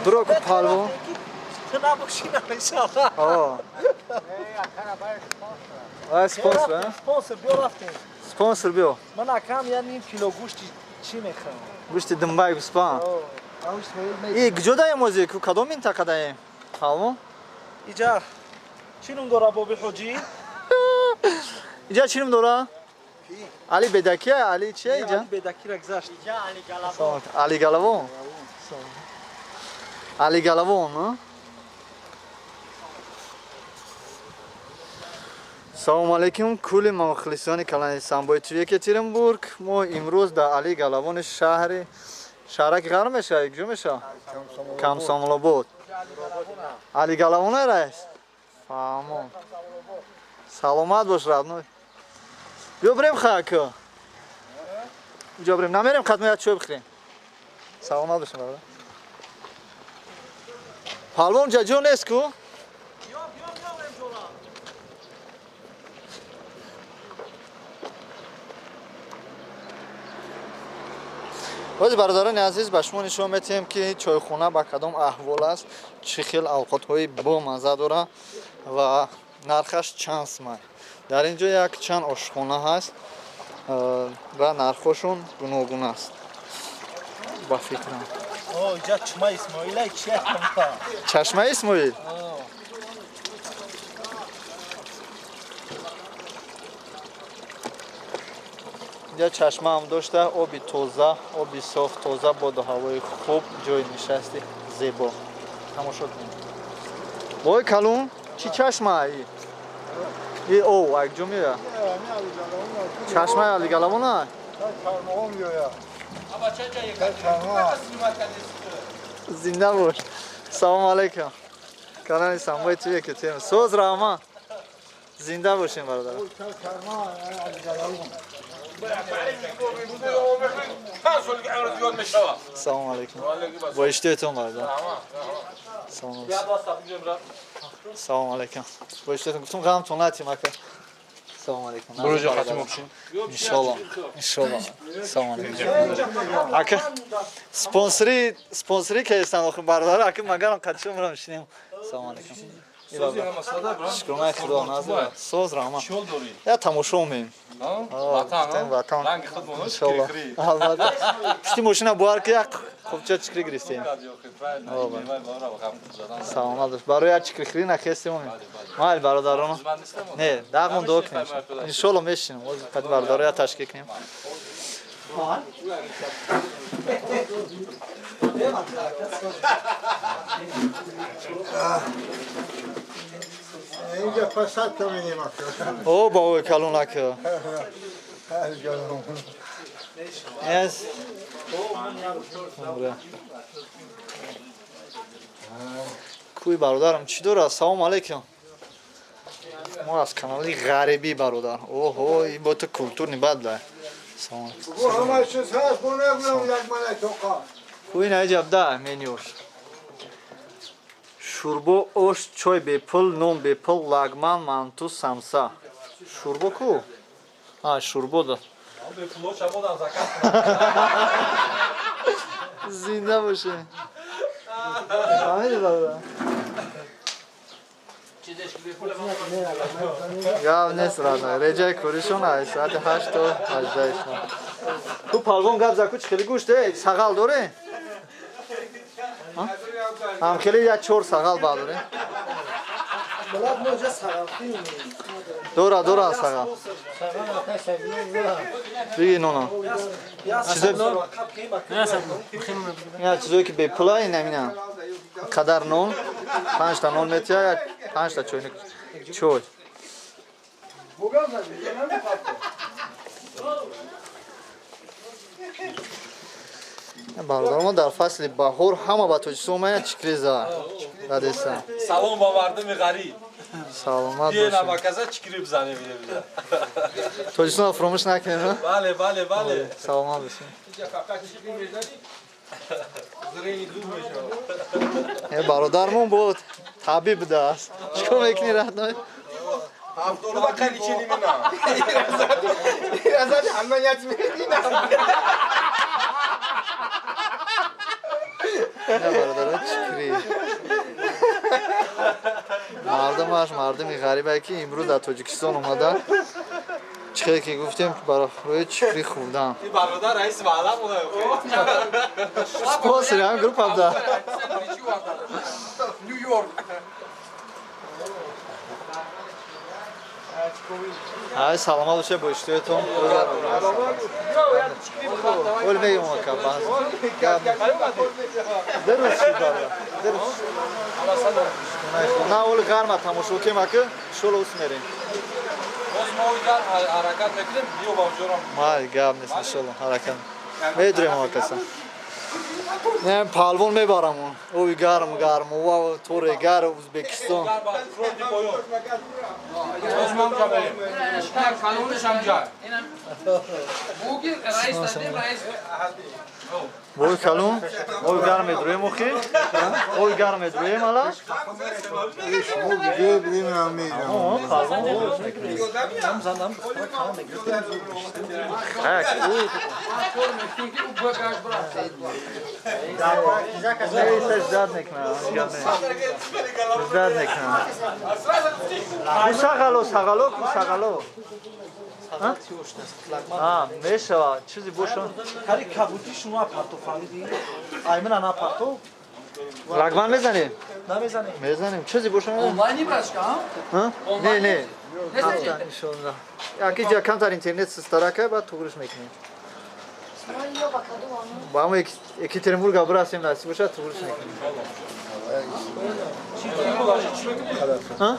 Биро ку палвон. Ту набошӣ, намешава. А спонсор, а? Спонсор, биё, рафтем. Спонсор, биё. Ман акам я ним кило гӯшти чӣ мехӯрам? Гӯшти думбай гӯспан. И куҷо даем ози? Ку кадом минтақа даем? Палвон? Иҷа чӣ ном дора, боби ҳоҷӣ? Иҷа чӣ ном дора? Али Бедакия, Али чия иҷа? Бедакира гузашт. Али Галавон. Али Галавон, а? Салому алейкум кулли мухлисони канали Самбои ТВ Екатеринбург. Мо имрӯз дар Али Галавони шаҳри шаҳраки Ғарб мешавад, куҷо мешавад? Комсомолобод. Али Галавона раис? Фаҳмон. Саломат бош, родной. Биё бирем хака. Уҷо бирем. Намерем, хатма як чой бихӯрем. Саломат бошем, бародар. Палвон ҷа ҷо нест ку? Бози бародарони азиз, ба шумо нишон метиҳем, ки чойхона ба кадом аҳвол аст, чӣ хел авқотҳои бомазза дорад ва нархаш чанд сумай. Дар ин ҷо як чанд ошхона ҳаст ва нархҳошон гуногун аст. Ба фикрам. Иҷа чашмаи Исмоила чи? Чашмаи Исмоил? Инҷа чашмаам дошта, оби тоза, оби соф, тоза, боду ҳавои хуб, ҷои нишасти зебо. Тамошо кунед. Бой калун, чӣ чашма и? И ов акҷо меояд? Чашмаи Алигалавона? Зинда бош. Салому алейкум. Канали Самбои ТВ Екатерин. Соз, раҳмат. Зинда бошем, бародар. Салому алейкум. Бо иштиҳоятон, бародар. Салому алейкум. Бо иштиҳоятон гуфтум ғамтон натим, ака. Салому алейкум. Иншолло. Иншолло. Салому алейкум. Ака, спонсори спонсори ки ҳастанд охир бародар, ака магарам қадшо мурам шинем. Салому алейкум. Шукронаи Худо, назар. Соз, раҳмат. Я тамошо меем. Ватан. Иншолло. Албатта. Пушти мошина бовар ки як хубча чикри гирифтем. Саломат бош. Барои як чикрихӯрӣ нахестем. Майли, бародарон. Не, дағмон дуо кунем. Иншолло мешинем. Ози қади бародаро я ташкил кунем. Инҷа пасад каминем. О, бобои калон ака. Yes. Кӯи бародарам чӣ дорад? Салому алейкум. Мо аз канали ғарибӣ, бародар. Оҳо, ин бо ту культурный бад да. Салом. Ҳама чиз ҳаст, бо нагӯям як мана тоқа. Кӯи наҷаб да менюш. Шӯрбо, ош, чой бепул, нон бепул, лагман, манту, самса. Шӯрбо ку? А, шӯрбо да. Зинда боше. Фаҳмидӣ, бародар? Гап нест, родной. Реҷаи коришон аз соати 8 то 18 шаб. Ту палвон гап за ку, чӣ хеле гӯшт, э, сағал доре? Ҳам хеле як чор сағал баъдоре? Дора, дора сағал. Биги нона. Ина чизое ки бепула ин амина. Қадар нон, панҷта нон метия, як панҷта чойник чой. Бародаро, мо дар фасли баҳор ҳама ба Тоҷикистон омаяд, чикри за дадеса. Салом ба мардуми ғариб. Саломат Биё бошед. Намаказа чикри бизанем биза. Тоҷикистонро фуромӯш накунем, а? Бале, бале, бале. Саломат бошед. Э, бародармон буд табиб будааст. Чӣ кор мекунӣ, родной? Ҳафторба каличини мина. Иразати амният мединам. Не, бародаро, чикри. Мардумаш мардуми ғарибае, ки имрӯз дар Тоҷикистон омада, чӣ хеле ки гуфтем, барои чикри хӯрдан. Ин бародар раиси маҳалла буда. Спонсори ҳам группа буда. Нью-Йорк. Ай, саломат бошед, бо иштиётон. Оли мегем, ака, баъз гап дурус шуд, бародар, дурус. На, оли гарма тамошо кем, ака, шоло ус мерем. Боз мо дар ҳаракат мекунем, биё ба ҷорам. Май, гап нест, иншолло ҳаракат медурем, акаса. Не, палвон мебарам, ови гарм, гарм ова, торе гарм, Узбекистон. Гар ба фронти поён. Боз мо ҳамҷа мерем. Калониш ҳамҷа. Буги раис дадим, раис. Бой калон, ови гарм медуроем, охи ови гарм медуроем ала. Шумо диге бирем, мегам. Палвон. Хак, ӯ. Кор мекунем, ки ӯ гаш бирав. Ждать мекунам, ждать мекунам. Ку сағало, сағало, ку сағало. А, мешава, чизи боша. Кари кабути шумо парто, фаҳмидӣ? Аймина на парто. Лагман мезанем? Намезанем. Мезанем. Чизи боша. Онлайни брашка, а? Не, не. Незанем. Иншолло. Яки ҷа камтар интернет систарака, баъд туғриш мекунем. Ба ҳамо Екатеринбурга бирасем, насиб бошад, туғриш мекунем. А?